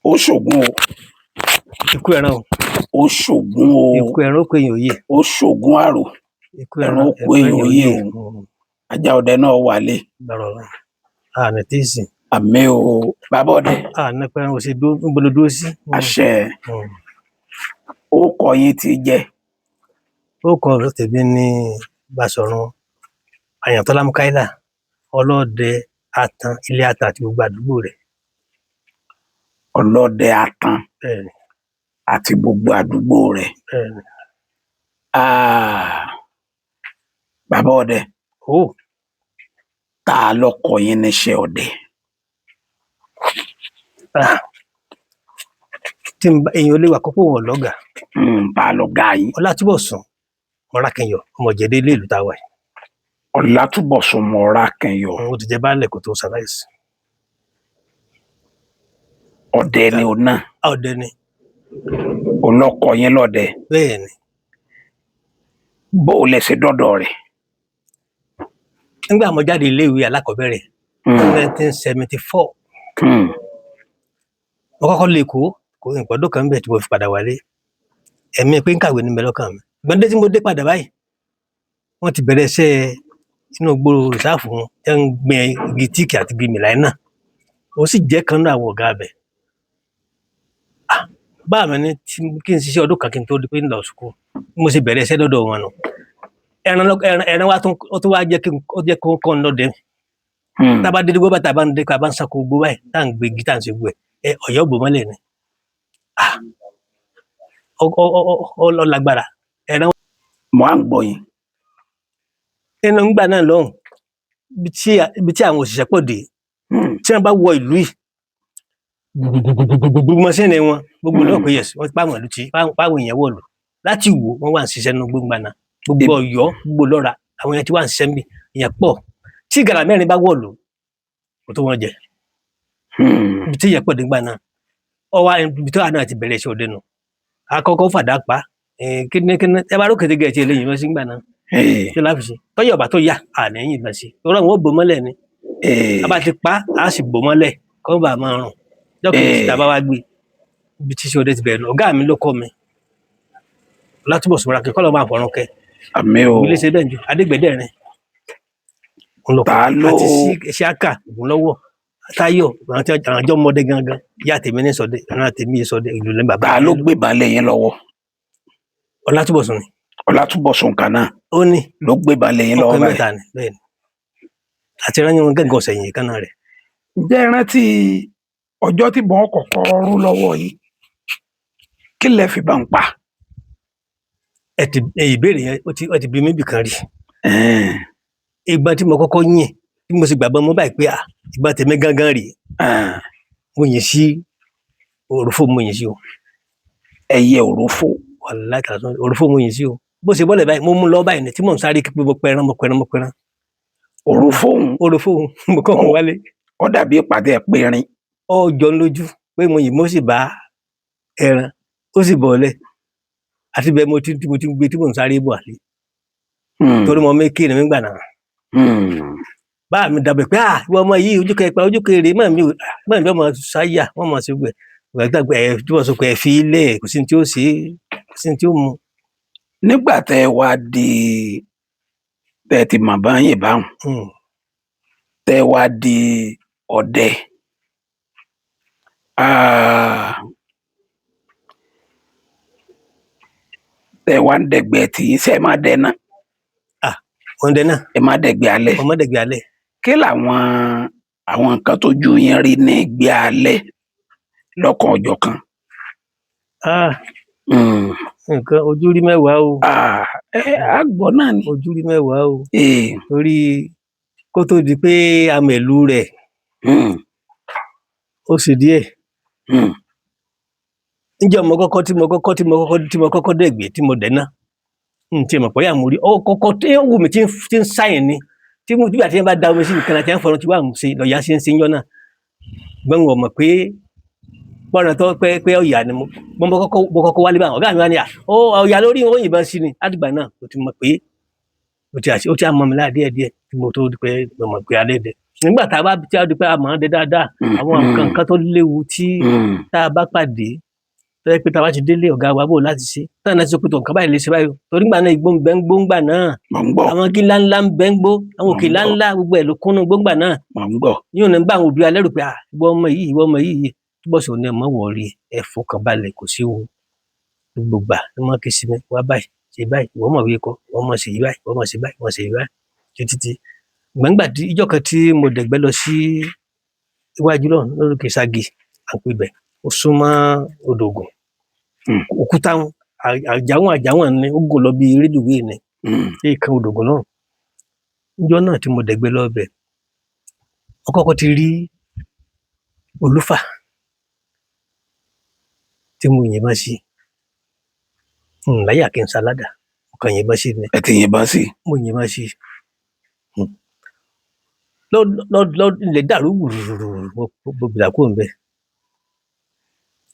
Ó ṣògùn o. Ikú ẹran o. Ó ṣògùn o. Ikú ẹran ó pè yín òye. Ó ṣògùn àrò. Ikú ẹran ó pè yín òye o. Ajá ọdẹ náà wálé. Gbọrọ lọ àná tí ì sìn. Àmì o, bàbá ọdẹ. Àná pé ẹran ò ṣe dúró, ń bolo dúró sí. Àṣẹ. Ó kọ yín ti jẹ. Ó kọ ọ̀rọ̀ tèmi ní Basọ̀run Àyàntọ́lá Mukaila, ọlọ́dẹ Atan, ilé Atan àti gbogbo àdúgbò rẹ̀. Ọlọ́dẹ Atan Bẹ́ẹ̀ni. àti gbogbo àdúgbò rẹ̀. Bẹ́ẹ̀ni. Bàbá ọdẹ. Ó. Ta ló kọ́ yín níṣẹ́ ọdẹ? Tí n bá èèyàn lè wà kókó wọn lọ́gàá. Ta lọ̀gá yín? Ọlátúbọ̀sún Mọ́rákìnyọ̀, ọmọ Ìjẹ̀dá ilé ìlú tá a wà yìí. Ọlátúbọ̀sún Mọ́rákìnyọ̀. Ó ti jẹ baálẹ̀ kó tó ṣaláìsí. Ọdẹ ni òun náà. Ọdẹ ni. Òun ló kọ́ yín lọ́dẹ. Bẹ́ẹ̀ni. Bó o lẹ ṣe dọ́dọ̀ rẹ̀? Nígbà mo jáde iléèwé alákọ̀ọ́bẹ̀rẹ̀ 1974. Mo kọ́kọ́ lè kó kó nǹkan ọdún kan bẹ̀ tí mo fi padà wálé. Ẹ̀mí pé ń kàwé ní mẹ́lọ́kàn mi. Gbọ́ndé tí mo dé padà báyìí, wọ́n ti bẹ̀rẹ̀ iṣẹ́ inú gbòòrò rìsáàfù wọn tẹ́ ń gbin igi tíìkì àti igi mìláínà. Ó sì jẹ́ kan náà àwọn ọ̀gá abẹ. Bá mi ní kí n ṣiṣẹ́ ọdún kan kí n tó di pé ń lọ sùkúù. Bí mo ṣe bẹ̀rẹ̀ iṣẹ́ lọ́dọ̀ wọn nù. Ẹran lọ, ẹran wa tún, ó tún wá jẹ́ kí n, ó jẹ́ kó kọ́ ń lọ́dẹ. Tá a bá dé gbó bá, tá a bá ń dé, tá a bá ń sako gbó báyìí, tá à ń gbé igi, tá à ń ṣe gbó ẹ̀, ọ̀yọ́ bò mọ́lẹ̀ ni. Ó lọ lágbára. Ẹran. Mo á ń gbọ́ yín. Nínú ìgbà náà lọ́hùn, ibi tí àwọn òṣìṣẹ́ pọ̀ dé, tí wọ́n bá wọ ìlú yìí, gbogbo mọ́sìnì wọn, gbogbo náà pé yẹ̀sì, wọ́n ti pàwọn ìlú tí, pàwọn èèyàn wọ̀lú. Láti wò, wọ́n wà ń ṣiṣẹ́ nínú gbogbo náà. Gbogbo Ọ̀yọ́, gbogbo Lọ́ra, àwọn èèyàn tí wà ń ṣiṣẹ́ níbí, èèyàn pọ̀. Tí ìgalà mẹ́rin bá wọ̀lú, kò tó wọ́n jẹ. Ibi tí èèyàn pọ̀ dé ńgbà náà, ọwọ́ ibi tí àwọn náà ti bẹ̀rẹ̀ iṣẹ́ ọdẹ nù. Àkọ́kọ́ fàdá pa, kíni kíni, ẹ bá rókè gẹ̀ẹ́tì eléyìí mọ́ sí ńgbà náà. Kí la fi ṣe? Tọ́yọ̀ bá tó yá, àní yìnbọn sí. Tọ́lá wọn ò bò mọ́lẹ̀ ni. A bá ti pa, a sì bò mọ́lẹ̀, kọ́ bá máa rùn. Jọ́kì tí a bá wá gbé, ibi tí iṣẹ́ ọdẹ ti bẹ̀rẹ̀ nù. Ọ̀gá mi ló kọ́ mi. Ọlátúbọ̀sún Mọ́rákìnyọ̀, kọ́ ló máa fọ̀run kẹ́. Àmín o. Ilé ṣe bẹ́ẹ̀ ju Adégbèdérin. Ta ló Àti Ṣíákà Ògúnlọ́wọ̀, Táyọ̀, àwọn tí àwọn àjọ mọdé gangan, ìyá tèmi ní sọdẹ, àwọn tèmi yé sọdẹ, ìlú ní bàbá. Ta ló gbé balẹ̀ yín lọ́wọ́? Ọlátúbọ̀sún ni. Ọlátúbọ̀sún kan náà. Ó ní. Ló gbé balẹ̀ yín lọ́wọ́ Ọkùnrin báyìí. mẹ́ta ni, bẹ́ẹ̀ ni. Àti rányìn wọn gángan ọ̀sẹ̀ yìí kan náà rẹ̀. Ǹjẹ́ ẹ rántí ọjọ́ tí bọ́n kọ̀kọ́ rú lọ́wọ́ yín? Kí lẹ fi bá ń pa? Ẹ ti ìbéèrè yẹn, ó ti bí mi bì kan rí. Ìgbà tí mo kọ́kọ́ yìn, tí mo sì gbàgbọ́ mọ́ báyìí pé ìgbà tèmi gángan rèé. Mo yìn sí òròfó, mo yìn sí o. Ẹyẹ òròfó. Wàláhì tàlá, òròfó mo yìn sí o. Bó ṣe bọ́lẹ̀ báyìí, mo mú lọ báyìí ni tí mò ń sáré kí pé mo pẹran, mo pẹran, mo pẹran. Òròfó òun. Òròfó òun, mo kọ́ òun wálé. Ó dàbí ìpàdé ẹ̀ périn. Ó jọ ń lójú pé mo yìn, mo sì bá ẹran, ó sì bọ̀lẹ̀. Àti bẹ́ẹ̀ mo ti ń gbé tí mò ń sáré bọ̀ àlè. Torí mo mé kí ni nígbà náà. Bá mi dàbẹ̀ pé ìwọ ọmọ yìí ojú kẹpa ojú kẹrè mọ̀ mi ò, mọ̀ mi ọmọ sáyà wọ́n mọ̀ sí gbẹ̀. Gbàgbé ẹ̀ tí wọ́n sọ pé ẹ fi ilẹ̀ kò sí ní tí ó ṣe, kò sí ní tí ó mu. Nígbà tẹ́ ẹ wá di tẹ́ ẹ ti mọ̀ bá yìn báwọn. Tẹ́ ẹ wá di ọdẹ. Tẹ́ ẹ wá ń dẹ̀gbẹ́ tí ṣe é máa dẹ náà. Wọ́n dẹ náà. Ẹ máa dẹ̀gbẹ́ alẹ́. Wọ́n máa dẹ̀gbẹ́ alẹ́. Kí làwọn àwọn nǹkan tó ju yín rí ní ìgbé alẹ́ lọ́kàn ọjọ́ kan? Nǹkan ojú rí mẹ́wàá o. Àgbọ̀ náà ni. Ojú rí mẹ́wàá o. Torí kó tó di pé amẹ̀lú rẹ̀. Ó ṣe díẹ̀. Ǹjẹ́ mo kọ́kọ́ tí mo kọ́kọ́ tí mo kọ́kọ́ tí mo kọ́kọ́ dẹ̀gbẹ́ tí mo dẹ̀ náà. N tí mo pọ̀ yà mo rí. Ó kọ́kọ́ tí ó wù mí tí ń sáyìn ni. Tí mo nígbà tí wọ́n bá da omi sí nǹkan àti ẹ̀fọn tí wà ń ṣe lọ́yà ṣe ń ṣe ń yọ náà. Gbọ́n wọ̀ mọ̀ pé pọ́nrán tó pé pé ọ̀yà ni mo mo kọ́kọ́ wálé báwọn. Ọ̀gá mi wá ní à, ó ọ̀yà lórí ó yìnbọn sí ni. Látìgbà náà mo ti mọ̀ pé ó ti àṣẹ, ó ti á mọ̀ mi lára díẹ̀ díẹ̀ tí mo tó di pé mo mọ̀ pé alẹ́ dẹ. Nígbà tá a bá tí a di pé a mọ̀ ọ́n dé dáadáa, àwọn nǹkan kan tó léwu tí tá a bá pàdé, tó jẹ́ pé tá a bá ti délé ọ̀gá wa bò láti ṣe, táwọn náà ti sọ pé tó nǹkan báyìí lè ṣe báyìí o. Torí nígbà náà igbó ń bẹ ń gbó ńgbà náà. Mò ń gbọ́. Àwọn igi ńláńlá ń bẹ ń gbó, àwọn òkè Mò ń gbọ́. ńláńlá gbogbo ẹ̀ ló kúnnú igbó ńgbà náà. Mò ń gbọ́. Yíò ní bá àwọn òbí wa lẹ́rù pé ah, ìwọ ọmọ yìí, ìwọ ọmọ yìí, túbọ̀ sọ ní ẹ má wọrí, ẹ fọkàn balẹ̀, kò sí wo. Gbogbo ìgbà ni wọ́n ké sí mi, wá báyìí, ṣe báyìí, ìwọ mọ̀wé kọ́, ìwọ mọ̀ ṣe yí báyìí, ìwọ mọ̀ ṣe báyìí, ìwọ mọ̀ ṣe yí báyìí, títí tí. Gbọ̀ngbà tí ìjọ́ kan tí mo dẹ̀gbẹ́ lọ sí iwájú lọ́hùn lórí òkè Ṣágì, à ń pè bẹ̀, ó súnmọ́ odò Ògùn. Òkúta wọn, àjáwọ̀n àjáwọ̀n ni, ó gùn lọ bí rélùwéè ni, sí ìkan odò Ògùn náà. Níjọ́ náà tí mo dẹ̀gbẹ́ lọ bẹ̀, mo kọ́kọ́ ti rí olúfà tí mo yìnbọn sí. N láyà kí n ṣaládàá, mo kàn yìnbọn sí ni. Ẹ ti yìnbọn sí? Mo yìnbọn sí. Lọ ilẹ̀ dàrú wùrùrùrù, mo bìlà kúrò ńbẹ̀.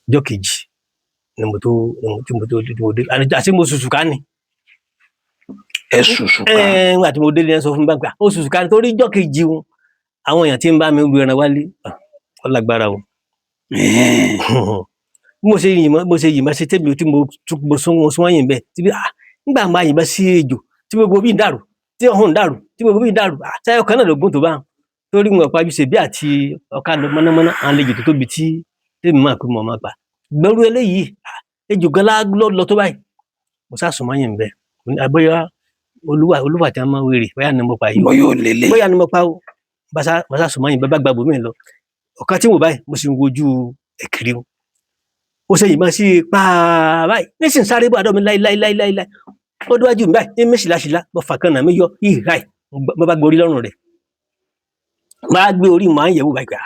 Ọjọ́ kejì ni mo tó tí mo tó tí mo dé. Àti mo ṣùṣù ká ni. Ẹ ṣùṣù ká? Nígbà tí mo délé ẹ sọ fún mi bá pé ó ṣùṣù ká ni torí ọjọ́ kejì un, àwọn èèyàn tí ń bá mi lu ẹran wálé, ó lágbára o. Bí mo ṣe yìnbọn, mo ṣe yìnbọn sí tèmi tí mo tún mo sún mo sún ẹ̀yìn bẹ́ẹ̀. Tí bí nígbà máa yìnbọn sí ejò tí gbogbo bí ń dàrú, tí ọ̀hún ń dàrú, tí gbogbo bí ń dàrú, ṣé ọkàn náà ló gùn tó bá ń. Torí wọn pa ju ṣèbí àti ọ̀ka lọ mọ́nàmọ́ná, àwọn àlejò tó tóbi tí tèmi máa pé mo máa pa. Gbẹ̀rú eléyìí, ejò gan lá lọ tó báyìí. Mo sá sùn mọ́yìn bẹ́ẹ̀. Mo ní, bóyá olúwa olúwa tí a máa ń wèrè, bóyá ni mo pa yìí o. Bóyá ò lélẹ̀. Bóyá ni mo pa o. Bá sá sùn mọ́yìn bẹ́ẹ̀ bá gba ibòmíì lọ. Ọ̀kan tí mo báyìí, mo sì ń wojú ẹ̀kiri o. Ó ṣe yìnbọn sí i pàá báyìí. Nísìnyí sáré bọ̀ àdó mi láíláíláíláí. Ó déwájú mi báyìí, ní mí ṣìláṣìlá, mo fà kan nà mí yọ, ìhà ẹ̀, mo bá gborí lọ́rùn rẹ̀. Mo á gbé orí màá yẹ̀wò báyìí pé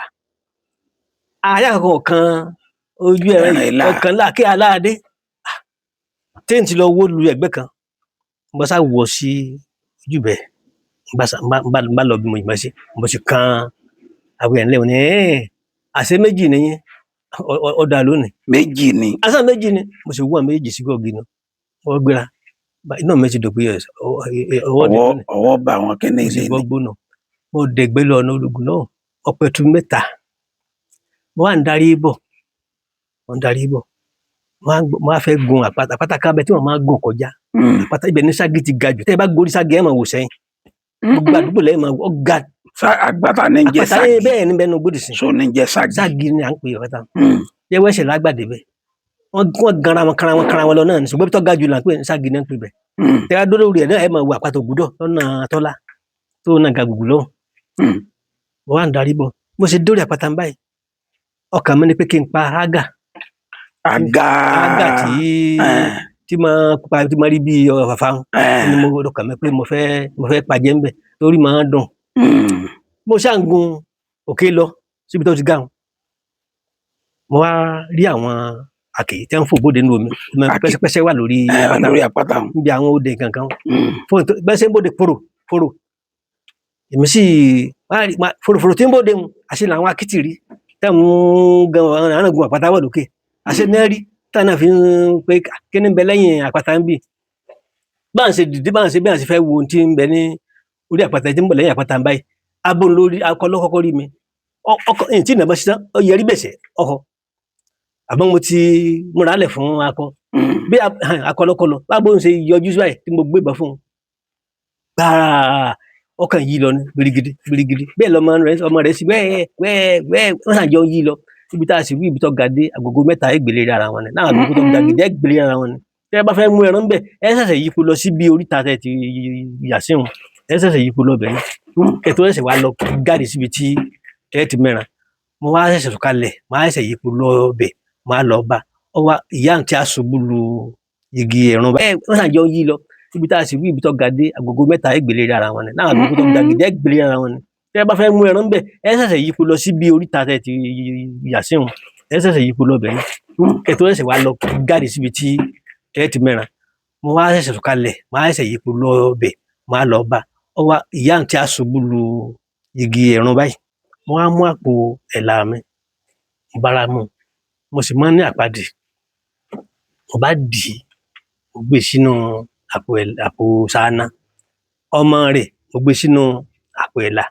àyà kankan kan ojú ẹ̀rọ Ẹran ìlà. ọ̀kan ńlá kí aláàdé. Tí n ti lọ wó lu ẹ̀gbẹ́ kan, mo sá wọ̀ sí ojú bẹ̀. N bá sá n bá lọ bí mo yìnbọn sí, mo sì kan àwọn èèyàn lẹ́wọ̀n ní àṣé méjì ni yín, ọ̀dà lónìí. Méjì ni. Àṣé méjì ni, mo sì wú àwọn méjì sí gọ́ọ̀gì náà. Wọ́n gbéra. Inú mi ti dùn pé ọwọ́ dé lónìí. Ọwọ́ bá àwọn kíní Mo sì ilé gbọ́ ni. gbóná. Mo dẹ̀gbẹ́ lọ ọ̀nà ológun náà, ọ̀pẹ̀tù mẹ́ta. Mo wá ń darí bọ̀. Mo ń darí bọ̀. Mo wá fẹ́ gun àpáta, àpáta kan bẹ tí wọ́n máa ń gùn kọjá. Àpáta ibẹ̀ ní Ṣágì ti ga jù. Tẹ́ ẹ bá gorí Ṣágì ẹ máa wò sẹ́yìn. Gbogbo àdúgbò lẹ́yìn máa wò, ó ga. Àpáta ní ń jẹ́ Àpáta yẹn Ṣágì. bẹ́ẹ̀ ni bẹ́ẹ̀ ní Ògbódì sí. So ní ń jẹ́ Ṣágì. Ṣágì ni à ń pè àpáta. Yẹ́wọ́ ẹ̀ṣẹ̀ lágbàdé bẹ́ẹ̀. Wọ́n ganra wọn kanra wọn kanra wọn lọ náà ni. Ṣùgbọ́n ibi tó ga jù là ń pè ní Ṣágì ní ń pè bẹ́ẹ̀. Tẹ́ ẹ dúró lórí ẹ̀ náà ẹ máa wo àpáta Ògúdọ̀ lọ́nà Tọ́lá tó náà ga gùgù lọ́hùn. Mo wá ń darí bọ̀. Mo ṣe dórí àpáta báyìí. Ọkàn mi ni pé kí n pa ágà. Àga. Ágà tí máa pa tí máa rí bí ọ̀fàfà wọn. Ni mo ọkàn mi pé mo fẹ́ pajẹ́ ńbẹ̀ torí máa ń dùn. Mo ṣáà ń gun òkè lọ síbi tó ti ga wọn. Mo wá rí àwọn àkè tí wọ́n ń fò bóde nínú omi. Omi Àkè. pẹ́sẹ́pẹ́sẹ́ wà lórí àpáta. Lórí àpáta wọn. Níbi àwọn odè kankan. Fò tó bẹ́ẹ̀ ṣe ń bóde fòrò fòrò. Èmi sì wá rí fòròfòrò tí ń bóde mu, àṣé làwọn akitì rí. Tẹ́ ń gan àwọn gun àpáta wà lókè. Àṣé náà rí tá náà fi ń pé kí ni ń bẹ lẹ́yìn àpáta ń bì. Bá ń ṣe dìde bá ń ṣe bí à ń ṣe fẹ́ wo ohun tí ń bẹ ní orí àpáta tí ń bọ̀ lẹ́yìn àpáta báyìí. Abo lórí akọ ló kọ́kọ́ rí mi. Ọkọ ẹ̀yìn tí ìnàbọ̀ ṣiṣẹ́, ó yẹrí bẹ̀sẹ̀ ọkọ. Àmọ́ mo ti múra lẹ̀ fún akọ. Bí akọ lọ́kọ lọ, bá bóun ṣe yọjú sí báyìí tí mo gbé ìbọn fún un. Gbàrà ọkàn yìí lọ ní gbirigidi gbirigidi. Bẹ́ẹ̀ lọmọ rẹ̀ ọmọ rẹ̀ sí wẹ́ẹ́ wẹ́ẹ́ wẹ́ẹ́ wọ́n ṣàjọ yí lọ. Ibi tá a sì wí ibi tó ga dé agogo mẹ́ta ẹgbẹ̀lé ara wọn ni. Láwọn agogo tó ga gidi ẹgbẹ̀lé ara wọn ni. Tẹ́ ẹ bá fẹ́ mú ẹran bẹ̀, ẹ ṣẹ̀ṣẹ̀ yípo lọ síbi oríta tẹ́ ti yà sí wọn. Ẹ ṣẹ̀ṣẹ̀ yípo lọ bẹ̀ ni. Kẹ́ tó ṣẹ̀ṣẹ̀ wá lọ jáde síbi tí ẹ ti mẹ́ran. Mo wá ṣẹ̀ṣẹ̀ sọ̀kalẹ̀, mo wá ṣẹ̀ṣẹ̀ yípo lọ bẹ̀, mo wá lọ bá. Ó wá ìyá àǹtí aṣubú lu igi ẹ̀rùn bá. Wọ́n ṣàjọ yí lọ. Ibi tá a sì wí ibi tó ga dé agogo mẹ́ta ẹgbẹ̀lé ara wọn ni. Láwọn agogo tó ga gidi ẹgbẹ̀lé ara wọn ni. Tẹ́ ẹ bá fẹ́ mú ẹran bẹ̀, ẹ ṣẹ̀ṣẹ̀ yípo lọ síbi oríta tẹ́ ti yà sí wọn. Ẹ ṣẹ̀ṣẹ̀ yípo lọ bẹ̀ ni. Kẹ́ tó ṣẹ̀ṣẹ̀ wá lọ jáde síbi tí ẹ ti mẹ́ran. Mo wá ṣẹ̀ṣẹ̀ sọ̀kalẹ̀, mo wá ṣẹ̀ṣẹ̀ yípo lọ bẹ̀, mo wá lọ bá. Ó wá ìyá àǹtí aṣubú lu igi ẹ̀rùn báyìí. Mo wá mú àpò ẹ̀là mi, mo bára mú. Mo sì máa ń ní àpáàdì. Mo bá dì í, mo gbé sínú àpò sáná. Ọmọ rẹ̀ mo gbé sínú àpò ẹ̀là.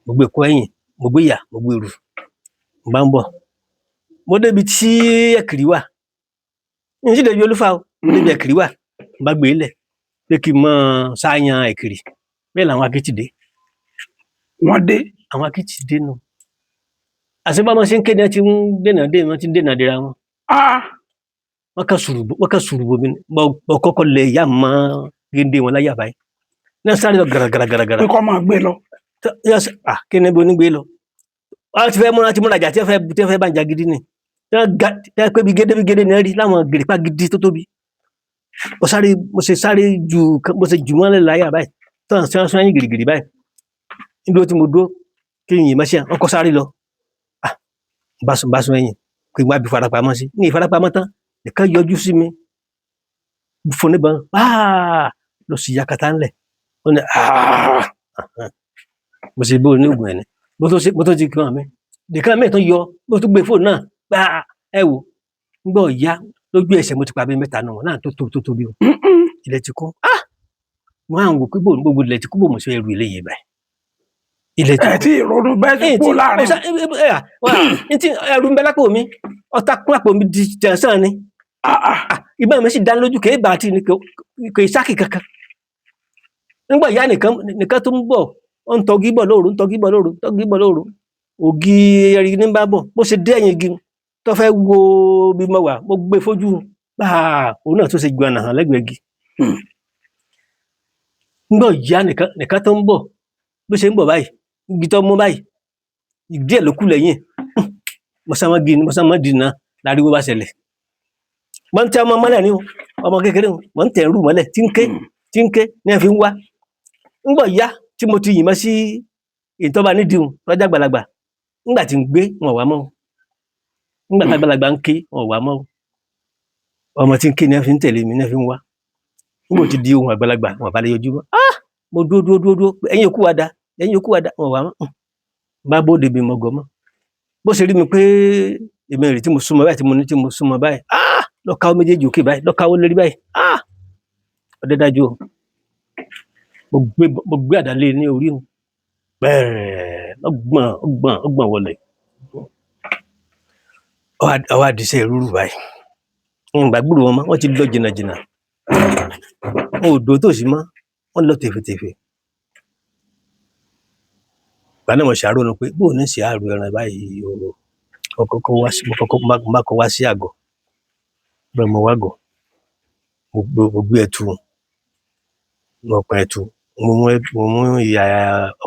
Mo gbé kọ́ ẹ̀yìn, mo gbé yà, mo gbé rù, mo bá ń bọ̀. Mo débi tí ẹ̀kìrì wà, ní sì débi olúfa o, mo débi ẹ̀kìrì wà, mo bá gbé e lẹ̀ pé kí n mọ sáyàn ẹ̀kìrì. Bẹ́ẹ̀ làwọn akitì dé. Wọ́n dé. Àwọn akitì dé nù. Àṣé bá wọn ṣe ń kéde, wọn ti ń dènà dé, wọn ti ń dènà dera wọn. Wọ́n kàn sùrù bomi ni. Mo kọ́kọ́ lẹ ìyá mọ́ géńdé wọn láyà báyìí. Náà sáré lọ gàràgàràgàrà. Pé kọ́ máa gbé lọ. Kí ni ibo ní gbé lọ? Wọ́n ti fẹ́ múra, ti múra jà tí wọ́n fẹ́ bá ń jà gidi ni. Tí wọ́n pé bí gédé bí gédé ni ẹ rí láwọn gèrèpá gidi tó tóbi. Mo sáré, mo ṣe sáré ju, mo ṣe jù wọ́n lẹ̀ láyà báyìí. Tí wọ́n sún ẹ̀yìn gìrìgìrì báyìí. Níbi tí mo dúró, kí n yìn mọ́ṣẹ́, wọ́n kọ́ sáré lọ. Bá sún ẹ̀yìn, kí n wá bí farapamọ́ sí. Ní ìfarapamọ́ tán, nìkan yọjú sí mi. Fún níbọn, lọ sí yakata ńlẹ̀. Ó ní, mo ṣe bó ní ògùn ẹ̀ ni. Mo tó ti kàn mí. Nìkan mẹ́ẹ̀ tó yọ, mo tún gbé fóònù náà. Gbá, ẹ wò, ń gbọ́ ìyá lójú ẹsẹ̀ mo ti pa bí mẹ́ta nù wọn náà tó tóbi tó tóbi o. Ilẹ̀ ti kún. Mo á ń wò pé bò gbogbo ilẹ̀ ti kún, bò mo ṣe ẹrù eléyìí báyìí. Ilẹ̀ ti Ẹ kún. tí ìrònú bẹ́ẹ̀ ti kú láàrin. Ẹrù ń bẹ lápò mi, ọta kún àpò mi di jẹ̀nsán ni. Ìbọn mi sì dá lójú kèé bá àti kò ì sákì kankan. Nígbà ìyá nìkan tó ń bọ̀, ó ń tọ́gí bọ̀ lóru, ń tọ́gí bọ̀ lóru, ń tọ́gí bọ̀ lóru. Ògì ẹ̀rí ní bá bọ̀, bó ṣe dé ẹ̀yìn igi tó fẹ́ wo bí mo wà, mo gbé fojú, òun náà tó ṣe gbọ̀nà hàn lẹ́gbẹ̀ẹ́ igi. Nígbà ìyá nìkan tó ń bọ̀, bó ṣe ń bọ̀ báyìí, igi tó mú báyìí, díẹ̀ ló kù lẹ́yìn. Mo sá mọ́ igi ni, mo sá mọ́ dì náà, láriwo bá ṣẹlẹ̀. Mo ń tẹ ọmọ mọ́lẹ̀ ní o, ọmọ kékeré o, mo ń tẹ̀ ń rù mọ́lẹ̀, tí ń ké, tí ń ké, ní ẹ fi ń wá. Nígbà ìyá tí mo ti yìnbọn sí ìtọ́ba nídìí o, lọ́jà àgbàlagbà, nígbà tí ń gbé, wọn ò wá mọ́ o. Nígbà tí àgbàlagbà ń ké, wọn ò wá mọ́ o. Ọmọ tí ń ké ni ẹ fi ń tẹ̀lé mi, ní ẹ fi ń wá. Nígbà tí di ohun àgbàlagbà, wọn bá lè yọjú mọ́. Mo dúró dúró dúró dúró, ẹ̀yin òkú wa da, ẹ̀yin òkú wa da, wọn ò wá mọ́. Bá bóde bí mo gọ̀ mọ́. Bó ṣe rí mi pé èmi rè tí mo súnmọ́ báyìí, tí mo ní tí mo súnmọ́ báyìí. Lọ káwọ́ méjèèjì òkè báyìí, lọ káwọ́ lérí báyìí. Ọdẹ dájú o. Mo gbé àdá lé ní orí o. Bẹ́ẹ̀, ọgbọ̀n wọlé. Ọwọ́ àdìsẹ́ rúrù báyìí. N gbà gbúrò wọn mọ́, wọ́n ti lọ jìnnà jìnnà. Wọn ò dó tòsí mọ́, wọ́n lọ tèfètèfè. Ìgbà náà mo ṣàrònú pé bóò ní ṣe àrò ẹran báyìí o. Mo kọ́kọ́ wá sí, mo kọ́kọ́ má kọ́ wá sí àgọ́. Bẹ́ẹ̀ mo wá gọ̀. Mo gbé ẹtu. Mo pa ẹtu. Mo mú ìyá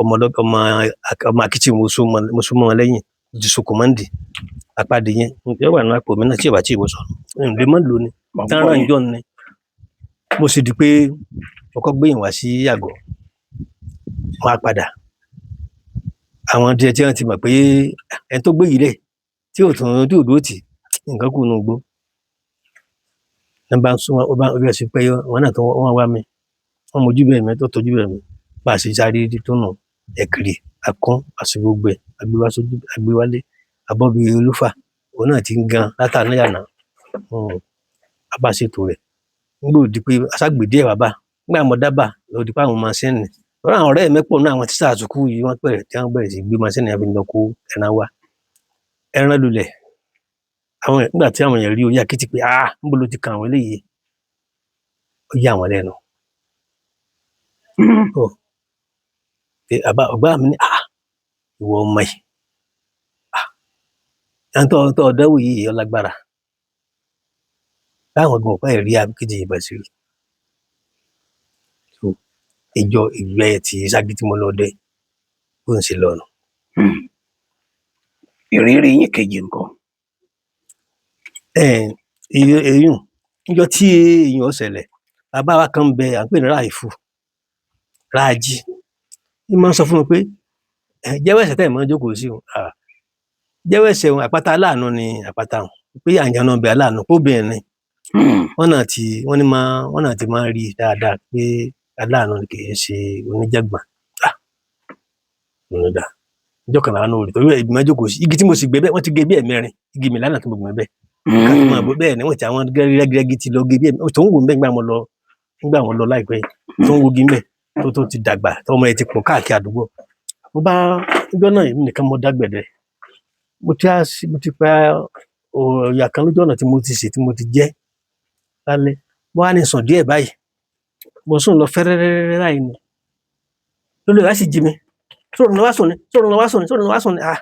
ọmọ ọmọ akitì mo sún mọ́ wọn lẹ́yìn. Mo ti sokùn mọ́ndì. Apá di yẹn. Ǹjẹ́ wà nínú àpò mi náà tí ò bá tí ì wọ sọnù. N lè má lò ní. Tán rán ìjọ ni. Mo sì di pé mo kọ́ gbé yìn wá sí àgọ́. Wọ́n á padà. Àwọn díẹ̀ tí wọ́n ti mọ̀ pé ẹni tó gbé yìí lẹ̀ tí ò tún tí ò dúró tì nǹkan kù nínú igbó. Ní bá ń sún wọn, ó bá ń sí pé wọn náà tó wọ́n wá mi. Wọ́n mojú bẹ́ẹ̀ mi tó tọ́jú bẹ́ẹ̀ mi. Bá a ṣe sáré tó nù ẹ̀kìrì, akún, àṣẹ gbogbo ẹ̀, agbéwá sójú, agbéwálé, abọ́bí olúfà, òun náà ti ń gan látàná yànà. A bá ṣètò rẹ̀. Nígbà ó di pé aṣágbè díẹ̀ wá bá. Nígbà mo dábàá, ló di pé àwọn maṣíìnì. Lọ́dọ̀ àwọn ọ̀rẹ́ mi pọ̀ nínú àwọn tíṣà àsùkú yìí wọ́n bẹ̀rẹ̀ tí wọ́n bẹ̀rẹ̀ sí gbé maṣíìnì yẹn fi lọ kó ẹran wá. Ẹran lulẹ̀. Àwọn nígbà tí àwọn èèyàn rí orí akitì pé níbo ló ti kan àwọn eléyìí? Ó yà wọ́n lẹ́nu. Àbá ọ̀gá mi ní ìwọ ọmọ yìí. Ẹni tó ọ̀dọ́wò yìí ó lágbára. Báwọn gan ò fẹ́ rí akitì yìnbọn sí rí. So ìjọ ìgbẹ́ ti Ṣakí tí mo lọ dé bó ń ṣe lọ nù. Ìrírí yín kejì ńkọ́? Eyín níjọ́ tí èyí ó ṣẹlẹ̀, bàbá wa kan ń bẹ à ń pè ní Ráìfù, Rájí. Ní máa ń sọ fún mi pé jẹ́wọ́ ẹ̀ṣẹ̀ tẹ́ ẹ̀ máa ń jókòó sí o. Jẹ́wọ́ ẹ̀ṣẹ̀ òun, àpáta aláàánú ni àpáta òun. Pé àǹjọ̀nú ọbẹ̀ aláàánú, pé obìnrin ni. Wọ́n náà ti, wọ́n ní máa, wọ́n náà ti máa ń rí dáadáa pé aláàánú ni kì í ṣe oníjàgbọ̀n. Mo ní dà. Ọjọ́ kan láàánú rí, torí ẹ̀ ibi máa jókòó sí. Igi tí mo sì gbé bẹ́ẹ̀, wọ́n ti gé bí ẹ̀mẹrin. Igi mi lánàá tí mo gbé bẹ́ẹ̀. Ká tó máa bọ̀ bẹ́ẹ̀ ni wọ́n ti àwọn rẹ́gírẹ́gí ti lọ gé bí ẹ̀mẹrin. Tó ń wò ń bẹ́ẹ̀ nígbà mo lọ láìpẹ́ yìí. Tó ń wo igi ń bẹ́ẹ̀ tó ti dàgbà, tó ọmọ ẹ ti pọ̀ káàkiri àdúgbò. Mo bá níjọ́ náà, èmi nìkan mo dágbẹ̀dẹ. Mo ti á sí, mo ti pa ọ̀yà kan lójú ọ̀nà tí mo ti sè tí mo ti jẹ lálẹ́. Mo wá ní sùn díẹ̀ báyìí. Mo sùn lọ fẹ́rẹ́rẹ́rẹ́ báyìí ni. Lólè wá sì jí mi. Sórun lọ wá sùn ni, sórun lọ wá sùn ni, sórun lọ wá sùn ni. Ah!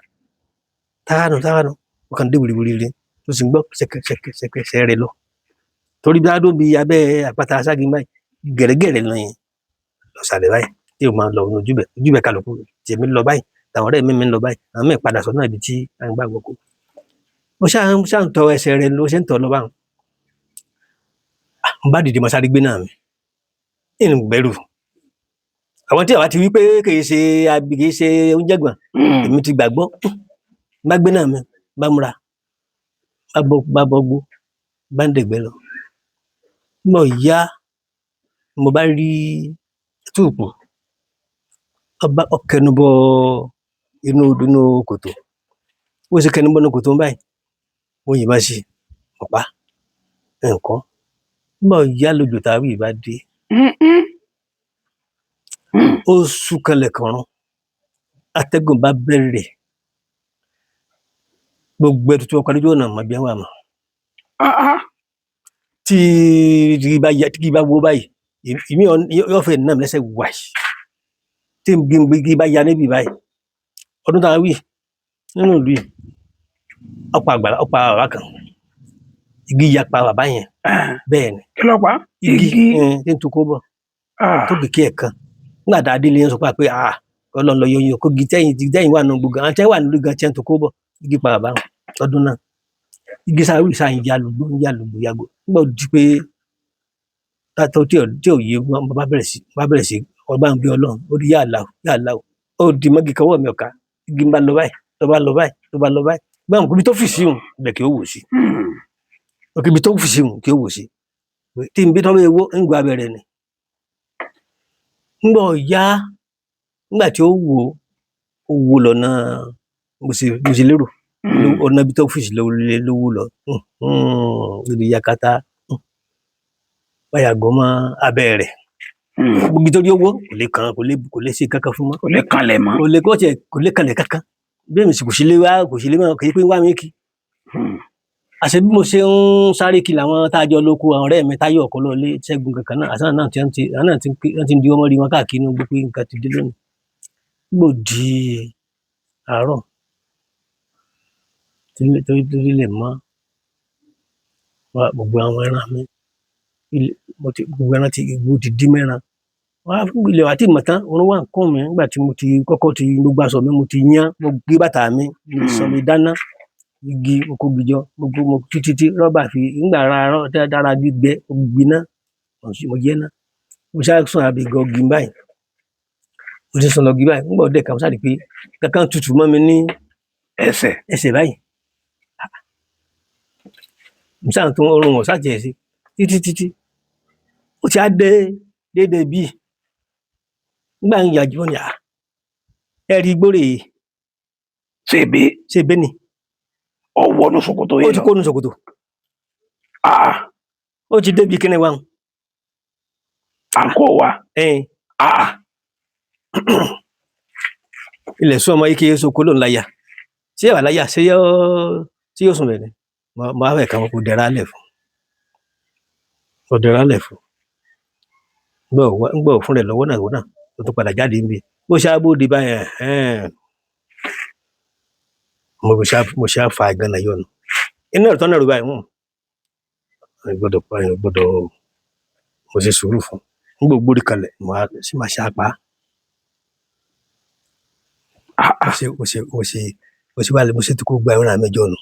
Tára nù, tára nù. Mo kàn dé wìrìwìrì rí. Mo sì ń gbọ́ ṣẹ̀kẹ̀ ṣẹ̀kẹ̀ ṣẹ̀kẹ̀ ṣẹ̀ rẹ̀ lọ. Torí bí a dó bí abẹ́ àpáta aṣági báyìí, gẹ̀rẹ́gẹ̀rẹ́ lọ yẹn. Lọ sàlẹ̀ báyìí. Tí o máa lọ ojúbẹ̀, ojúbẹ̀ kálukú. Tèmi lọ báyìí, tàwọn ọ̀rẹ́ mi mi ń lọ báyìí. Àwọn míì padà sọ́nà ibi tí à ń gbà wọkọ̀. Mo ṣáà ń tọ ẹsẹ̀ rẹ̀ ló ṣe ń tọ̀ lọ báwọn. Ah, mo bá dìde, mo sáré gbé náà mi. Ń bẹ̀rù. Àwọn tí àwa ti wí pé kì í ṣe abi, kì í ṣe oúnjẹ gbọ̀n. Èmi ti gbàgbọ́. Bá gbé náà mi, bá múra. Bá bọ́ gbó, bá ń dẹ̀gbẹ́ lọ. Mo yá, mo bá rí túùpù. Ọba ọkẹnubọ inú inú kòtò. Bó ṣe kẹnubọ inú kòtò báyìí. Mo yìnbọn sí i, mo pa. Nǹkan. Mo yá lójú tàbí ìbá dé. Ó súnkanlẹ̀ kànrun. Atẹ́gùn bá bẹ̀rẹ̀. Gbogbo ẹni tí wọ́n pa lójú ọ̀nà mọ̀ bí wọ́n wà mọ́. Tí igi bá ya, tí igi bá wó báyìí, ìmí yóò fẹ́ nà mí lẹ́sẹ̀ wàì. Tí igi bá ya níbí báyìí. Ọdún tá a wí nínú ìlú yìí, ọ̀pá àgbàlá, ọ̀pá bàbá kan. Igi ya pa bàbá yẹn. Bẹ́ẹ̀ ni. Kí ló pa? Igi, Igi. Tí ń tukọ̀ bọ̀. Tó kìkì ẹ̀ kan. Nígbà tá a délé ń sọ pé ah, Ọlọ́run lọ yọ yín o, kó igi tẹ́yìn, igi tẹ́yìn wà nínú gbogbo, àwọn tẹ́yìn wà nínú gan tí ń tukọ̀ bọ̀. Igi pa bàbá wọn lọ́dún náà. Igi sáré wí sáà ń ya lùgbó, ń ya lùgbó, ya gbó. Nígbà ó di pé tátọ́ tí ò yé wọn, bá bẹ̀rẹ̀ sí, bá bẹ̀rẹ̀ sí, ọba ń bí Ọlọ́run, ó di yà láò, yà láò. Ó di mọ́gì kọwọ́ mi ọ̀ka. Igi ń bá lọ báyìí, tó bá lọ báyìí, tó bá lọ báyìí. Báwo ibi tó fì sí òun, ibẹ̀ kì í wò sí. Òkè ibi tó fì sí òun kì í wò sí. Tí n bí tọ́ bá ewó, ń gba abẹ́rẹ́ ni. Nígbà ó yá, nígbà tí ó wò, ó wò lọ́nà mo sì lérò. Ọ̀nà ibi tó fì sí ló lé ló wò lọ. Lórí yakata. Báyà gan mọ́ abẹ́ rẹ̀. Gbogbo ibi tó rí owó kò lè kàn, kò lè ṣe kankan fún mọ́. Kò lè kanlẹ̀ mọ́. Kò lè kó tiẹ̀, kò lè kanlẹ̀ kankan. Bí èmi sì kò sí lé wá, kò sí lé mọ́, kì í pé wá mi kí. Àṣé bí mo ṣe ń sáré kí làwọn tá a jọ lóko, àwọn ọ̀rẹ́ mi Táyọ̀ ọkọ lọ lé Ṣẹ́gun kankan náà, àṣà náà ti ń ti, àwọn náà ti ń pé, wọ́n ti ń di ọmọ rí wọn káàkiri ní gbogbo nǹkan ti dé lónìí. Gbò di àárọ̀ tí tó lè mọ́ wá gbogbo àwọn ẹran mi. Ilé, mo ti, gbogbo ẹran ti, gbogbo ti dí mẹ́ran. Wá fún ilẹ̀ wa tí mọ̀ tán, orun wà ń kún mi nígbà tí mo ti kọ́kọ́ ti gbogbo aṣọ mi mo ti yán, mo gbé bàtà mi, mo sọ mi dáná, igi mo kó gijọ, gbogbo mo títí tí rọ́bà fi nígbà ara rọ́ dára gbígbẹ, ó gbiná, mo jẹ́ ná. Mo ṣá sùn àbí gọgì báyìí. Mo ti sùn lọ gí báyìí, nígbà ọdẹ kan mo ṣá rí pé kankan tutù mọ́ mi ní Ẹsẹ̀. ẹsẹ̀ báyìí. Mo ṣá tún orun wọn ṣá tiẹ̀ sí títí títí. Ó ti á dé dédé bí. Nígbà ń yàjú ni à. Ẹ rí igbó rèé. Ṣé ebi? Ṣé ebé ni? Ó wọnú ṣòkòtò Ó yìí ti lọ. kó nu ṣòkòtò. Ó ti débi kíní wa. À ń kó wa. Ilẹ̀ sún ọmọ yìí kí soko ló ń láyà. Ṣé wà láyà? Ṣé yóò sùn bẹ̀ ni? Mo á fẹ́ kàn kó dẹra lẹ̀ fún. Kó dẹra lẹ̀ fún. Ngbọ̀ fún rẹ̀ lọ́wọ́ náà wọ́n náà. Ó tún padà jáde níbi. Bó ṣe á bóde báyẹn, ẹ̀hẹ́n. Mo ṣá fa ìgànnà yọnu. Iná ẹ̀rọ tán náà rú báyìí. Ẹ gbọ́dọ̀ pa, ẹ gbọ́dọ̀ mo ṣe sùúrù fún. Ngbọ̀ gbórí kalẹ̀, mo á sì máa ṣá pa. Mo ṣe wá lè, mo ṣe tó kó gba ẹran mi jọ nù.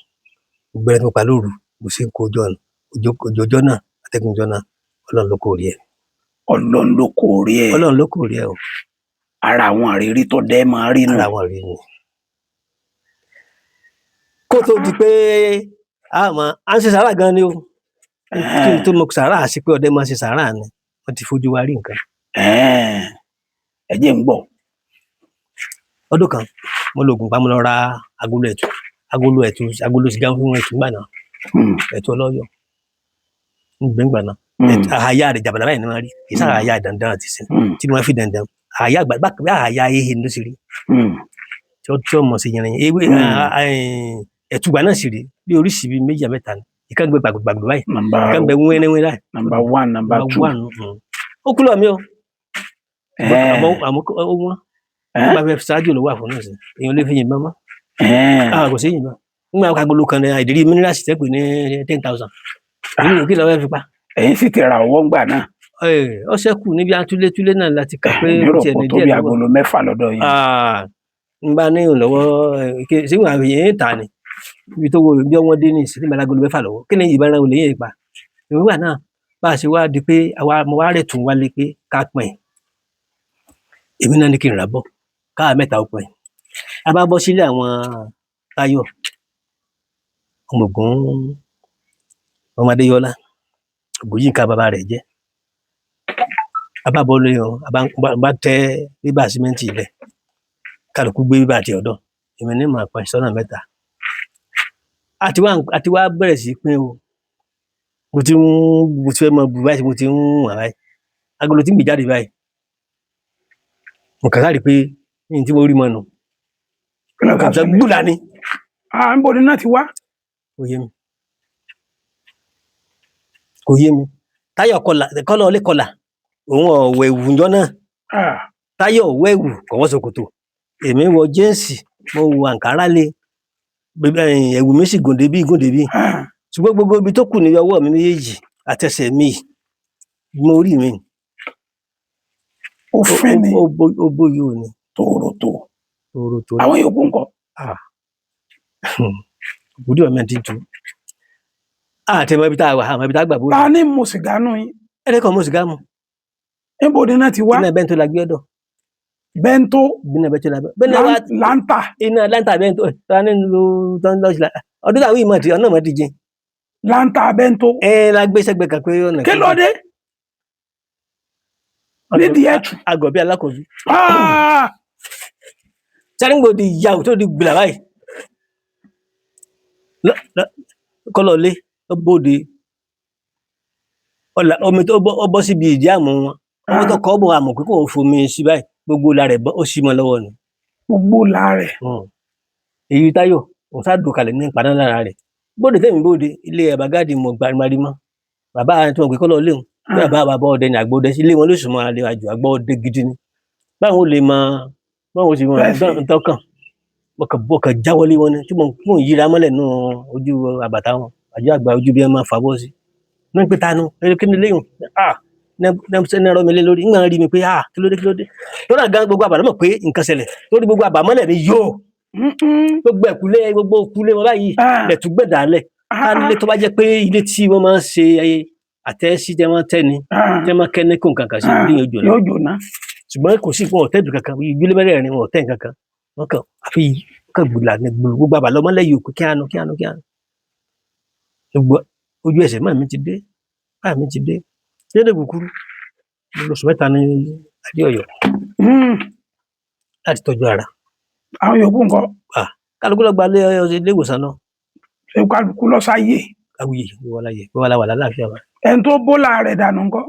Gbogbo ẹran tí mo pa lóru, mo ṣe ń kó jọ nù. Òjò ọjọ́ náà, atẹ́gùn ọjọ́ náà, Ọlọ́run ló kó rí ẹ. Ọlọ́run ló kó rí ẹ. Ọlọ́run ló kó rí ẹ o. Ara àwọn àrírí tó dẹ́ máa rí nù. Ara àwọn àrírí ni. Kó tó di pé a máa, à ń ṣe sàárà gan ni o. Kí n tó mọ sàárà sí pé ọdẹ máa ṣe sàárà ni, wọ́n ti fojú wa rí nǹkan. Ẹ jẹ́ ń gbọ́. Ọdún kan, mo lo ògùn pa, mo lọ ra agolo ẹ̀tù, agolo ẹ̀tù, agolo sìgá fún ẹ̀tù ńgbà náà. Ẹ̀tù ọlọ́yọ̀. Ń gbẹ́ ńgbà náà. Àyà rẹ̀ jàbàlá báyìí ni wọ́n rí. Kì í sára àyà dandan àti sin. Tí wọ́n fi dandan, Àyà àgbà bá àyà ehe ló sì rí tí ó mọ̀ sí yẹn ewé. Ẹ̀tùgbà náà sì rí bí oríṣi bíi méjì mẹ́ta ni. Ìkan gbẹ gbàgbàgbà báyìí, ìkan gbẹ wẹ́rẹ́wẹ́rẹ́ báyìí. Number one, number two. One. Ó kú lọ mi o. Àmọ́ ó wọ́n nígbà fẹ́ ṣáájú ló wà fún náà sí, èèyàn lè fi yìnbọn mọ́. Kò sí yìnbọn nígbà agolo kan ní ìdírí mínírààsì tẹ́ pé ní 10,000, èyí kí lọ́wọ́ fi pa. Ẹ̀yin sì ti ra ọwọ́ ńgbà náà. Ó ṣẹ́kù níbi atúlétúlé náà láti kà pé mi rò pé tó bí agolo 6 lọ́dọ̀ yìí. N bá ní ìrànlọ́wọ́ ṣé wàá fi yẹn ta ni ibi tó wo bí wọ́n dé ní ìsìn nígbà agolo 6 lọ́wọ́, kí ni ìbára olè yẹn pa ìwé náà bá a ṣe wá di pé àwa mo wá rẹ̀ tún wálé pé ká pín èmi náà ní kí n rà bọ́ káà mẹ́ta ó pín. A bá bọ́ sílé àwọn Táyọ̀ ọmọ Ògún, ọmọ Adéyọlá Ògúnyínká bàbá rẹ̀ jẹ́. A bá bọ́ lórí wọn, a bá tẹ́ bíbà símẹ́ǹtì ilẹ̀, kálukú gbé bíbà àti ọ̀dọ́ èmi ní màá pín sọ́nà mẹ́ta. Àti wá bẹ̀rẹ̀ sí pín o. Mo ti ń mo ti fẹ́ mọ bù báyìí, mo ti ń wà báyìí, agolo tí ń gbé jáde báyìí, mo kàn sáré pé ní tí mo rí mọ́ nù. Kàn sọ gbúdà ni. À ń bọ̀ ní náà ti wá. Kò yé mi. Kò yé mi. Táyọ̀ kọlà kọ́lá ọlé kọlà òun ọ̀wẹ̀ ẹ̀wù ńjọ́ náà. Táyọ̀ ọ̀wẹ̀ ẹ̀wù kò wọ́ ṣòkòtò. Èmi wọ jíǹsì, mo wọ àǹkárá lé. Ẹ̀wù mi sì gùn débí gùn débí. Ṣùgbọ́n gbogbo ibi tó kù ní ọwọ́ mi méjèèjì àtẹsẹ̀ mi mo rí mi. Ó fẹ́ ni. Ó bóyá ò ní. Tòrótò. Tòrótò. Àwọn yòókù ńkọ́? Ògùdí ọ̀mẹ́ ti tu. Àti ẹ̀mọ ibi tá a wà, àmọ́ ibi tá a gbà bóyá. Ta ni mu sìgá nù yín? Ẹnì kan mu sìgá mu. Níbo ni iná ti wá? Iná bẹ́ńtò la gbé ọ̀dọ̀. Bẹ́ńtò. Iná bẹ́ńtò la gbé. Bẹ́ńtò wa. Láńtà. Iná láńtà bẹ́ńtò. Ta ni lo tán lọ sí la? Ọdún táwọn ìmọ̀ ti ọ̀nà mọ̀ ti jin. Láńtà bẹ́ńtò. Ẹ la gbé sẹ́gbẹ̀ kan pé ọ̀nà. Kí ló dé? Nídìí ẹ̀tù. Agọ̀ bí alákọ̀ọ́bí. Sẹ́ríǹgbò di ìyàwó tó di gbìlà báyìí. Kọ́lọ́lé ó bóde ọ̀là omi tó bọ́ síbi ìdí àmú wọn. Ọwọ́ tó kọ́ bọ̀ àmọ̀ pé kò fomi sí báyìí, gbogbo la rẹ̀ ó sì mọ́ lọ́wọ́ ni. Gbogbo la rẹ̀. Èyí Táyọ̀ òun sá dùn kalẹ̀ ní ìpaná lára rẹ̀. Bóde tẹ̀mí bóde ilé àbágáàdì mọ̀ gbarimari mọ́. Bàbá tí wọ́n pè kọ́lọ́ léwu. Bí bàbá ọdẹ ni àgbọ̀ ọdẹ sí ilé wọn ló sùn mọ́ alẹ́ àjò àgbọ̀ ọdẹ gidi ni. Báwo lè mọ báwo sì mọ ntọ́kàn bọ̀kàn jáwọ́lé wọn ni tí mò ń yíra mọ́lẹ̀ nù ojú àbàtà wọn àjọ àgbà ojú bí ẹ máa fà bọ́ sí. Ní pé tanu kí ni léyìn ní ẹ̀rọ mi lé lórí ńgbà rí mi pé kí ló dé kí ló dé. Lọ́nà gan gbogbo àbàlọ́ mọ̀ pé nǹkan ṣẹlẹ̀ lórí gbogbo àbàmọ́lẹ̀ mi yóò gbogbo ẹ̀kúlé gbogbo òkúlé wọn báyìí lẹ̀tún gbẹ̀dálẹ̀. Ká nílé tó bá jẹ́ pé ilé tí wọ́n máa ń ṣe àtẹ́sí tẹ́ máa tẹ́ ni tẹ́ máa kẹ́ ní kó nǹkan kan sí ilé yóò jóná. Ṣùgbọ́n kò sí wọn ò tẹ́bi kankan ìgbélé mẹ́rẹ̀ẹ̀rin wọn ò tẹ́ nǹkan kan wọn kàn àfi kàn gbùlà ní gbogbo àbàlọ́ mọ́lẹ̀ yìí òkú kíánu kíánu kíánu. Gbogbo ojú ẹsẹ̀ máa mi ti dé máa mi ti dé lédè kúkúrú lóṣù mẹ́ta ní Adé Ọ̀yọ́ láti tọ́jú ara. Àwọn yòókù ńkọ́? Kálukú lọ gba ilé ìwòsàn náà. Ṣé kálukú lọ sáyé? Awuyè wọláyè wọlá wà lálàáfíà wa. Ẹni tó bólà rẹ̀ dànù ńkọ́?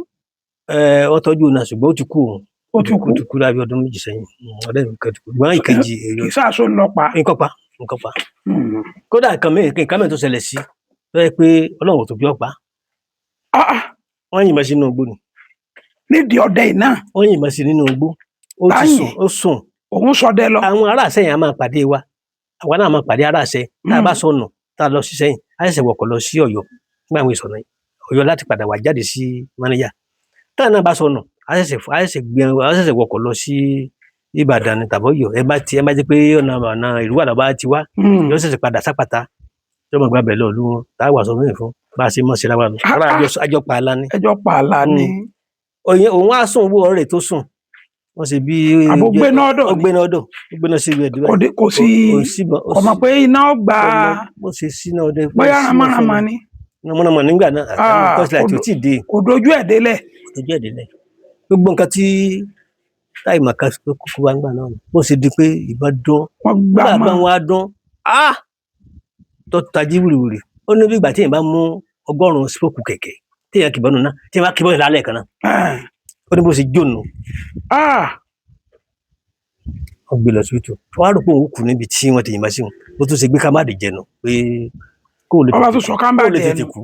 Wọ́n tọ́jú náà ṣùgbọ́n ó ti kú òun. Ó ti kú. Ó ti kú lábẹ́ ọdún méjì sẹ́yìn. Ọ̀rẹ́ mi kan ti kú. Ṣùgbọ́n ìkejì. Ìsáàsó ń lọ pa. Nǹkan pa nǹkan pa. Kódà nǹkan mìíràn tó ṣẹlẹ̀ sí tó yẹ pé Ọlọ́run ò tó bí ọ pa. Wọ́n yìnbọn sí inú igbó ni. Nídìí ọdẹ yìí náà. Wọ́n yìnbọn sí nínú igbó. Ó ti sùn ó sùn. Òun sọdẹ lọ. Àwọn ará Ìsẹ́yìn á máa pàdé wa. Àwa náà máa pàdé ará Ìsẹ́yìn. Tá a bá sọnù tá a lọ sí Ìsẹ́yìn, á ṣẹ̀ṣẹ̀ wọkọ̀ lọ sí Ọ̀yọ́. Nígbà àwọn ìsọ̀nà Ọ̀yọ́ láti padà wá jáde sí Mọ́níyà. Tá a náà bá sọnù, á ṣẹ̀ṣẹ̀ wọkọ̀ lọ sí Ìbàdàn ni tàbí Ọ̀yọ́. Ẹ bá jẹ́ pé ọ̀nà ìlú àlọ́ bá ti wá, yóò ṣẹ̀ṣẹ̀ padà sápàtà. Tí wọ́n gbà bẹ̀ lọ ìlú wọn, tá a wà sọ fún ìfún bá a ṣe mọ̀ síra wa nù. Ará àjọ pa àlá ni. Ẹjọ́ pa àlá ni. Òun á sùn owó ọ̀rẹ́ tó sùn. Wọ́n ṣe bí. Àbò gbéná ọ̀dọ̀ ni. Ó gbéná ọ̀dọ̀. Ó gbéná sí ibi ẹ̀dínwó. Kò sí kò mọ̀ pé iná gbà. Bó ṣe síná ọdẹ. Bóyá ramárama ni. Ramárama nígbà náà. Àtàwọn kọ́sílẹ̀ àti òtí dé. Kò dojú ẹ̀ délẹ̀. Kò dojú ẹ̀ délẹ̀. Gbogbo nǹkan tí táì màkà tó kúkú wá ń gbà náà. Bó ṣe di pé ìbọn dún. Wọ́n gbà mọ́. Nígbà wọn á dún. Tó tají wìrìwìrì. Ó ní bí ìgbà tí èèyàn bá mú 100 sípòkù kẹ̀kẹ́ tí èèyàn kìbọnù náà tí èèyàn bá kìbọnù lálẹ́ kan náà. Ó ní bó ṣe jóná. Wọ́n gbé lọ síbítù, wọ́n á rò pé òun kù níbi tí wọ́n ti yìnbọn sí òun, bó tún ṣe gbé kámbàdì jẹnu pé kó lè Ọba tó sọ kó kámbàdì lè tètè ẹnu. kú.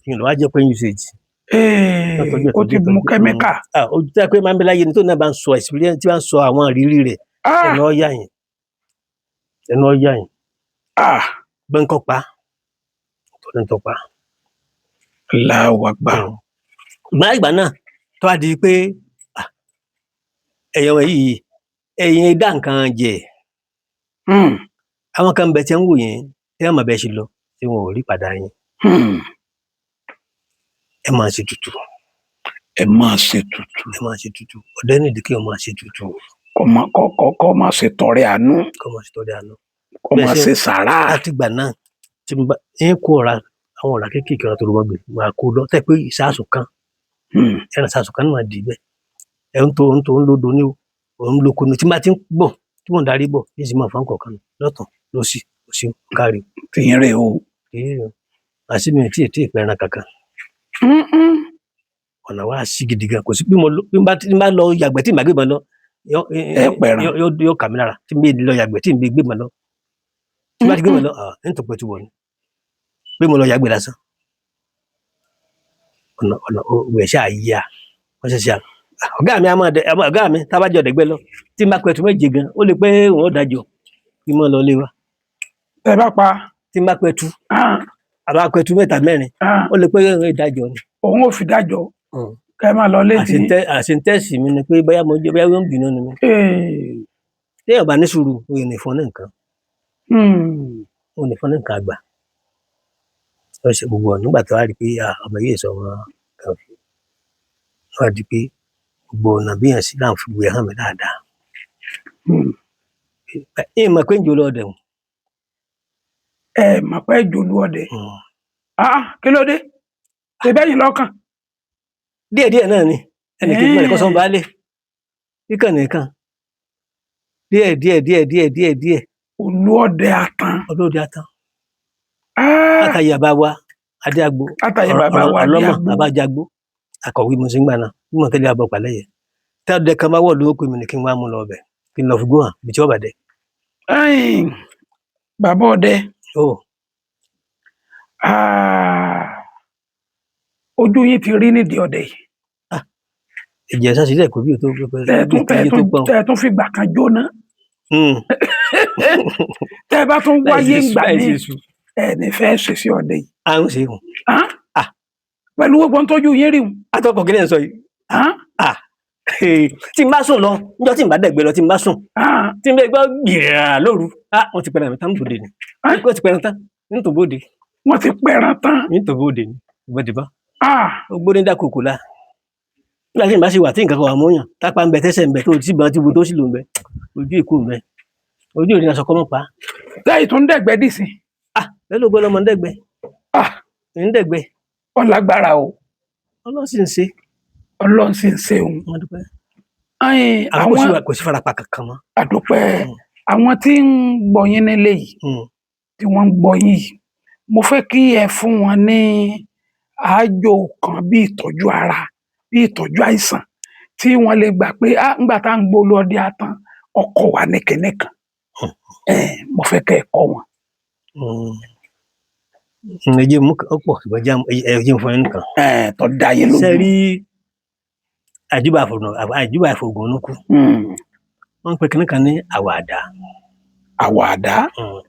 Ìyẹn ló wá jẹ́ pé usage. Ee, ó ti mú kẹ́míkà. Ah, ojú tí a pé máa ń bẹ láyé ni tó náà bá ń sọ experience, tí bá ń sọ àwọn ìrírí rẹ̀, Ah, ẹnu ọ̀yà yẹn, ẹnu ọ̀yà yẹn. Ah, Gbẹ́ńkọ́ pa tó ní tó pa. Allahu Akbar. Ìgbà ìgbà náà tó a di pé ẹ̀yàn yìí ẹ̀yìn dá nǹkan jẹ. Àwọn kan bẹ tí ń wò yẹn, tí wọ́n mọ̀ bẹ́ẹ̀ ṣe lọ, tí wọn ò rí padà yẹn. Ẹ máa ṣe tutù. Ẹ máa ṣe tutù. Ẹ máa ṣe tutù. Ọ̀dẹ́ nìdí kí wọ́n máa ṣe tutù. Kọ́ máa ṣe tọrẹ àánú. Kọ́ máa ṣe tọrẹ àánú. Kọ́ máa ṣe sàrà. Láti ìgbà náà tí mo bá ń kó ọ̀rá, àwọn ọ̀rá kéékèèké ọ̀rá tó ló wá gbé, máa kó lọ. Tẹ́ pé ìsásùn kan, ẹran ìsásùn kan náà dì bẹ́ẹ̀. Ẹ ń tó ń tó ń lódo ní o, òun lóko ní tí n bá ti ń bọ̀, tí mò ń darí bọ̀, ní sì máa fọ́n kọ̀ọ̀kan lọ́tàn lọ́sì, òsì kárí. Tìyín rè o. Àṣé mi ò tí ì tí ì pẹran kankan. Ọ̀nà wa sí gidi gan. Kò sí bí mo bí n bá lọ yàgbẹ́ tí n bá gbé ìbọn lọ. Ẹ pẹran. Yóò kà mí lára. Tí n bí lọ yàgbẹ́ tí n bí gbé ìbọn lọ. Tí n bá ti gbé ìbọn lọ, ń tó pẹ́ tu wọ̀ ni. Pé mo lọ yàgbẹ́ lásán. Ọ̀nà ọ̀nà òwe ṣáà yí a. Wọ́n ṣe ṣe à. Ọ̀gá mi a máa dẹ, ọ̀gá mi tá a bá jọ dẹ̀gbẹ́ lọ. Tí n bá pẹ̀tù méje gan, ó lè pé òun ó dájọ́. Kí n mọ́ lọ ilé wa. Ẹ bá pa. Tí n bá pẹ̀tù. Àbá pẹ̀tù mẹ́ta mẹ́rin. Ó lè pé òun ó dájọ́ ni. Òun ò fi dájọ́. Kẹ́ máa lọ létí. Àṣentẹ́sì mi ni pé bóyá mo jẹ́ bóyá ó ń bínú ni mi. Téèyàn bá ní sùúrù, òun ò ní fún ní nǹkan. Òun ò ní fún ní nǹkan àgbà. Ó ṣe gbogbo ọ̀nà nígbà tó wá rí pé ọmọ yìí sọ wọn kan fi. Ó wá di pé gbogbo ọ̀nà bí èèyàn sì náà fi gbé hàn mí dáadáa. Ẹ mọ̀ pé ń jò lọ ọdẹ o. Ẹ mọ̀ pé jò lọ ọdẹ. Kí ló dé? Ṣé bẹ́ẹ̀ yìí lọ́kàn? Díẹ̀ díẹ̀ náà ni ẹnì kejì náà kọ́ sọ́n baálé. Kíkàn nìkan. Díẹ̀ díẹ̀ díẹ̀ díẹ̀ díẹ̀ díẹ̀. Olú ọdẹ atan. Olú ọdẹ atan. Látàyè bàbá wa Adéagbo. Látàyè bàbá wa Adéagbo. Ọlọ́mọ bàbá Jagbo. Akọ̀wé mo sì ń gbà náà. Bí mo tẹ́lẹ̀ abọ́ pàlẹ́ yẹn. Tí ọdẹ kan bá wọ̀ lówó pé mi ni kí n wá mú lọ ọbẹ̀. Kí n lọ fi gbóhàn ibi tí ó bà dé. Bàbá ọdẹ. Ojú yín ti rí nídìí ọdẹ yìí. Ìjẹ́ sá sílẹ̀ kò bí o tó pọ̀. Tẹ́ ẹ tún fìgbà kan jóná. Tẹ́ ẹ bá tún wáyé ńgbà ní ẹ ní fẹ́ ṣe sí ọdẹ yìí. À ń ṣe é. Pẹ̀lú gbogbo ń tọ́jú yín rí wọn. Atọ́kọ̀ kí lè sọ yìí. Tí n bá sùn lọ, níjọ́ tí n bá dẹ̀gbẹ́ lọ, tí n bá sùn. Tí n bẹ gbọ́ gbìrà lóru. Wọ́n ti pẹran mi tán bòde ni. Wọ́n ti pẹran tán ní tòbóde. Wọ́n ti pẹran tán. Ní tòbóde ni. Ìbọn ti bá. Ó gbóni dákòókò la. Nígbà tí n bá ṣe wà tí nǹkan kan wà mọ́yàn, tápá ń bẹ, tẹ́sẹ̀ ń bẹ, tó ti bá ti bo tó sì lò ń bẹ, ojú ìkó ń bẹ. Ojú ìrìn aṣọ kọ́ mọ́ pa. Lẹ́yìn tó ń dẹ̀gbẹ́ dì sí. Pẹ̀lú ògbó lọmọ ń dẹ̀gbẹ́. Ń dẹ̀gbẹ́. Ó lágbára o. Ọlọ́run sì ń ṣe. Ọlọ́run sì ń ṣe òun. Wọ́n dúpẹ́. Àwọn kò sí farapa kankan mọ́. Àdúpẹ́. Àwọn tí ń gbọ́ yín nílé yìí, tí wọ́n ń gbọ́ yín yìí, mo fẹ́ kí ẹ fún wọn ní àájò kan bí ìtọ́jú ara, bí ìtọ́jú àìsàn tí wọ́n lè gbà pé ńgbà tá à ń gbó lọ́dẹ atan, ọkọ̀ wà ní kinní kan. Mo fẹ́ kẹ́ ẹ kọ́ wọn. Ẹ jẹ́ mú ọ̀pọ̀ ìgbà ẹ jẹ́ fún ẹ nìkan. Tó dá yín lójú. Ṣé rí àjùbà àfọ̀gùn onúkú? Wọ́n ń pe kinní kan ní àwàdà. Àwàdà?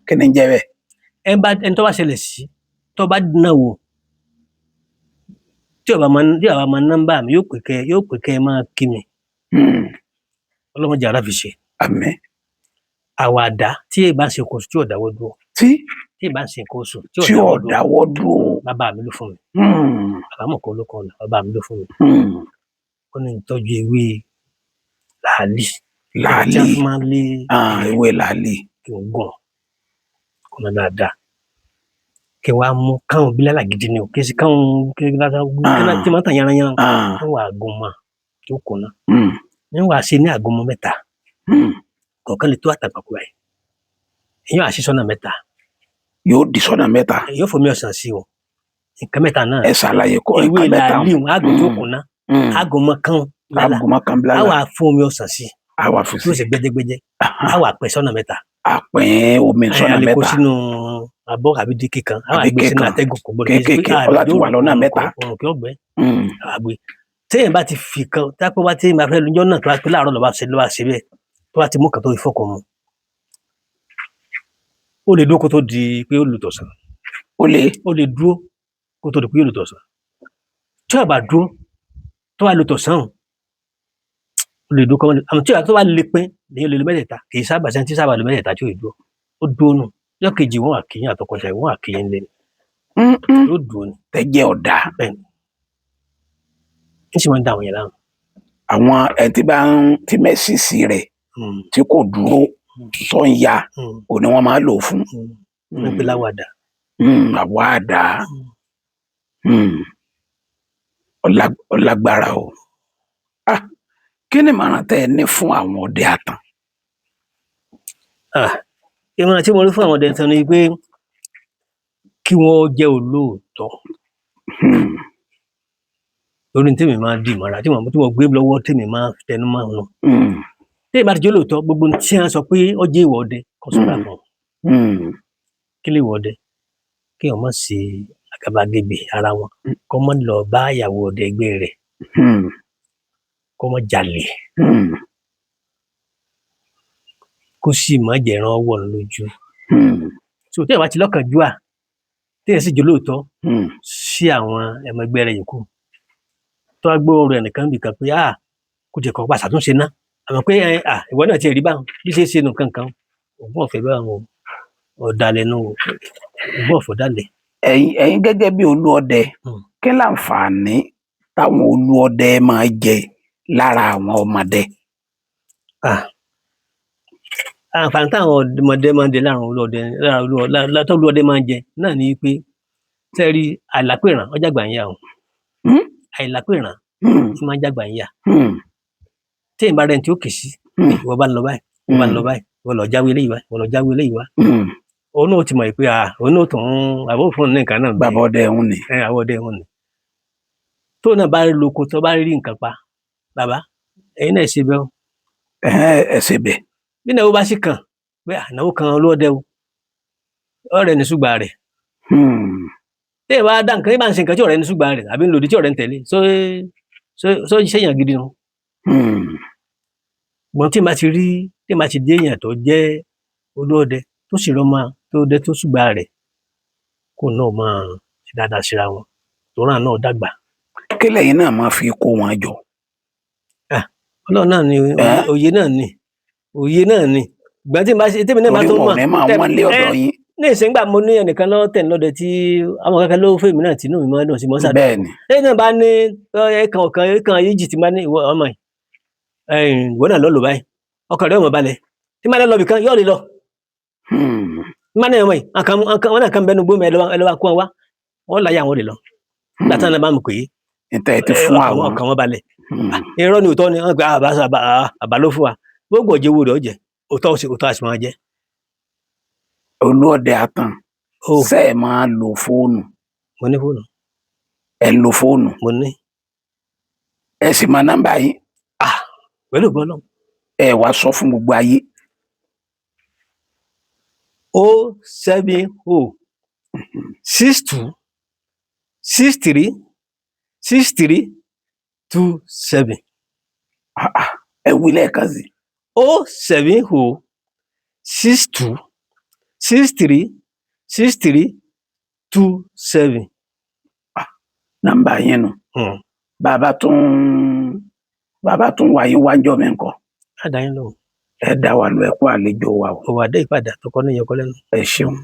Kí ni ń jẹ́ bẹ́ẹ̀? Ẹni tó bá ṣẹlẹ̀ sí, tó bá dínà wò, tí ó bá mọ nọ́mbà mi, yóò pè kẹ́ ẹ máa kí mi. Ọlọ́run jẹ́ ara fi ṣe. Àmín. Àwàdà tí ẹ bá ṣe nǹkan oṣù tí ò dáwọ́ dúró. Tí? Tí ẹ bá ṣe nǹkan oṣù tí ò dáwọ́ dúró. Bàbá mi ló fún mi. Bàbá mọ̀kọ́ ló kọ́ ọ̀nà, bàbá mi ló fún mi. Ó ní ìtọ́jú ewé làálì. Làálì. Tí a fi máa ń lé ewé làálì. Kí n gùn kọ́nà dáadáa. Kí n wá mú káwọn bílálà gidi ni o, kí n sì káwọn tí máa ń tàn yánran. Kí n wá gùn mọ́ tó kùnà. Ní wàá ṣe ní àgúnmu mẹ́ta. Kọ̀ọ̀kan lè tó àtàpàkò báyìí. Èyàn á ṣe sọ́nà mẹ́ta. Yóò di sọ́nà mẹ́ta. Yóò fomi ọsàn sí o. Nǹkan mẹ́ta náà. Ẹ ṣàlàyé kọ́ nǹkan mẹ́ta. Ewé làálì àgùn tó kùnà. Àgùnmọ̀ kan bílálà. Àgùnmọ̀ kan bílálà. Á wà fún omi ọsàn sí. A wà fi tí ó sí. ṣe gbẹjẹgbẹjẹ, á wà pín sọ́nà mẹ́ta. A pín omi sọ́nà A lè kó mẹ́ta. sínú abọ́ àbí díkì kan, á wà Àbí gbé sínú kékan. atẹ́gùn, kò gbọdọ̀ Kéékèèké, ó láti wà lọ́nà mẹ́ta. Òrùn kí ó gbẹ. Á wà gbé. Téèyàn bá ti fi kan, tápẹ́ wá téèyàn bá fẹ́ lọ́jọ́ náà, tó bá pé láàárọ̀ ló bá ṣe, ló bá ṣe bẹ́ẹ̀, tó bá ti mú kan tó fi fọ́kọ̀ mu, ó lè dúró kó tó di pé ó lù tọ̀sán. Ó lè. Ó lè dúró kó tó di pé ó lù tọ̀sán. Tí ó bá dúró, tó bá lù tọ̀sán, ó lè dúró kọ́. Àmọ́ tí ó bá lè pín, lèyìn lè lo mẹ́tẹ̀ẹ̀ta. Kì í sábà sẹ́ni tí sábà lo mẹ́tẹ̀ẹ̀ta tí ò dúró. Ó dúró nù. Ọjọ́ kejì wọ́n wà kíyìn àtọkọ̀ṣe, wọ́n wà kíyìn lé. Yóò dúró ni. Tẹ́jẹ́ ọ̀dà. Bẹ́ẹ̀ ni. Ní sì máa ń dá àwọn yẹn láàmú. Àwọn ẹ̀ tí bá ń tí mẹ́sìsì rẹ̀ tí kò dúró tó ń ya, òní wọ́n máa lò fún. Wọ́n ń pè láwàdà. Àwàdà. Ọlágbára o. Kí ni ìmọ̀ràn tẹ́ ẹ ní fún àwọn ọdẹ àtàn? Ìmọ̀ràn tí mo rí fún àwọn ọdẹ àtàn ni pé kí wọ́n jẹ́ olóòótọ́. Lórí tèmi máa dì mọ́ra, tí mo gbé lọ́wọ́ tèmi máa tẹnu mọ́ wọn. Tèmi bá ti jẹ́ olóòótọ́, gbogbo tí wọ́n sọ pé ó jẹ́ ìwọ ọdẹ, kò sọ́ra fún wọn. Kí lè ìwọ ọdẹ? Kí wọ́n má ṣe àgàbàgebè ara wọn, kó má lọ bá ìyàwó ọdẹ ẹgbẹ́ rẹ̀, kó má jalè, kó sì má jẹran ọwọ́ lójú. So tèmi bá ti lọ́kàn júà, tèmi sì jẹ́ olóòótọ́ sí àwọn ẹmọ ẹgbẹ́ rẹ̀ yòókù. Tó bá gbọ́ ọ̀rọ̀ ẹnìkan bì kan pé kò jẹ́ kó pa ṣàtúnṣe ná, àmọ́ pé ìwọ náà ti rí báwọn bí ṣe é ṣe nù kankan, ògùn ọ̀fẹ́ báwọn ọ̀dàlẹ̀ nù, ògùn ọ̀fẹ́ ọ̀dàlẹ̀. Ẹ̀yin gẹ́gẹ́ bí olú ọdẹ, kí láǹfààní táwọn olú ọdẹ máa jẹ lára àwọn ọmọdé? Àǹfààní táwọn ọmọdé máa ń jẹ lára olú ọdẹ, lára olú ọdẹ, olú ọdẹ máa ń jẹ náà ni pé sẹ́rí àìlápẹ̀ràn ọjà gbà ń yà o. Àìlápẹ̀ràn tí máa ń jágbà ń yà. Tí èèyàn bá rẹ̀ ní tí ó kì í sí, ìwọ bá ń lọ báyìí, ìwọ bá ń lọ báyìí, ìwọ lọ jáwé eléyìí wá, ìwọ lọ jáwé eléyìí wá. Òun náà ti mọ̀ pé òun náà tún àbọ̀ fún un ní nǹkan náà. Bàbá ọdẹ ń ni. Àwọn ọdẹ ń ni. Tó náà bá lóko tó bá rí nǹkan pa, bàbá, ẹ̀yin náà ṣe bẹ́ẹ̀ o. Ẹ ṣe bẹ́ẹ̀. Bí ìnáwó bá sì kàn, pé ìnáwó kan olóòdẹ o, ọ̀rẹ́ ní ṣùgbà rẹ̀. Tí èèyàn bá dá nǹkan, tí bá ń ṣe nǹkan tí ọ̀rẹ́ ní ṣùgbà rẹ̀, àbí ń lòdì tí ọ̀rẹ́ ń tẹ̀lé, sọ ṣèyàn gidi nu. Gbọ̀n tí màá ti rí, tí màá ti dé èèyàn tó jẹ́ olóòdẹ, tó sì rọ́mọ tó dẹ tó ṣùgbà rẹ̀, kó náà máa ṣe dáadáa síra wọn, tòrán náà dàgbà. Kí lẹ́yìn náà máa fi kó wọn jọ? Ọlọ́run náà ni, òye náà ni, òye náà ni. Ìgbà tí màá ṣe, tèmi náà máa tó mọ̀. Torí wọn ò ní máa wọ́n lé ọ̀dọ̀ yín. Ní ìsìngbà mo ní ẹnìkan lọ́wọ́ tẹ̀ lọ́dẹ tí àwọn kankan ló fún èmi náà tìǹbù mi máa ń dùn sí mọ́sá. Bẹ́ẹ̀ni. Lẹ́yìn náà bá ní ẹ̀kan ọ̀kan ẹ̀kan yíjì tí máa ní ìwọ ọmọ yìí, ìwọ náà lọ lò báyìí, ọkàn rẹ̀ ọmọ balẹ̀. Tí máa lọ bìkan yóò lè lọ. Tí máa ní ọmọ yìí, wọn náà kan bẹnu gbómi ẹ lọ kó wọn wá, wọn láyà wọn lè lọ. Nígbà táwọn náà bá mọ̀ pé Ìtẹ̀ ẹ ti fún àwọn ọkàn wọn balẹ̀. Irọ́ ni òótọ́ ni wọ́n gba àbá ló fún wa. Gbogbo ọ̀jẹ̀ wo rẹ̀ ọ̀jẹ̀, òótọ́ òótọ́ àti máa jẹ́. Olú ọdẹ àtàn, ṣé ẹ máa lo fóònù? Mo ní fóònù. Ẹ lo fóònù? Mo ní. Ẹ sì mọ nọ́mbà yín? Pẹ̀lú ògo Ọlọ́run. Ẹ wá sọ fún gbogbo ayé. 070 62 63 63 27. Ẹ wí lẹ́ẹ̀kan sí. 070 62 63 63 27. Nọ́mbà yín nù. Bàbá tún wáyé wájọ mi ńkọ́. Á dá yín lóhùn. Ẹ dá wa lọ, ẹ kú àlejò wa o. Òwò àdé ìpàdé àtọkọ ní ìyọkọ lẹ́nu. Ẹ ṣeun.